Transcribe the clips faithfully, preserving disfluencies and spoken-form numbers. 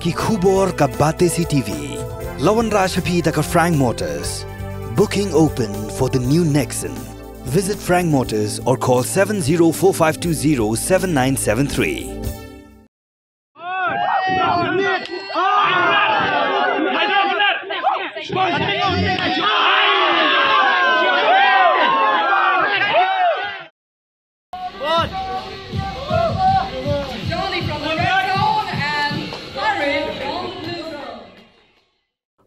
Ki khubor ka Batesi T V. La wanrah sha phi da ka Frank Motors. Booking open for the new Nexon. Visit Frank Motors or call seven zero four five two zero seven nine seven three. Johnny from the red zone and Farid from blue zone.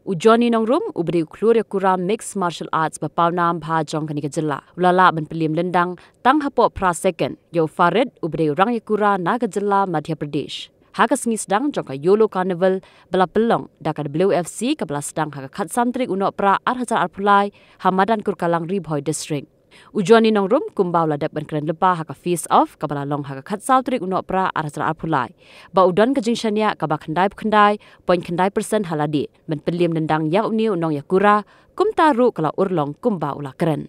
U Johnny Nongrum, uba dei u khlur ïakura mixed martial arts ba pawnam bha jong kane ka jylla, u la lah ban pynliem lyndang tang hapoh phra second ïa u Farid, uba dei u rangïakura na ka jylla Madhya Pradesh, ha ka sngi sdang jong ka Yolo Carnival ba la pynlong da ka W F C, kaba la sdang ha ka khatsan tarik u Nohprah ar hajar arphew lai ha madan Kurkalang, Ri Bhoi District. U Johnny Nongrum kumba u la dep ban kren lypa ha ka face off kaba la long ha ka khatsaw tarik u Nohprah ar hajar arphew lai, ba u don ka jingshaniah kaba khyndai phew khyndai point khyndai percent ha lade ban pynliem lyndang ïa une u nongïakura, kumta ruh ka la urlong kumba u la kren.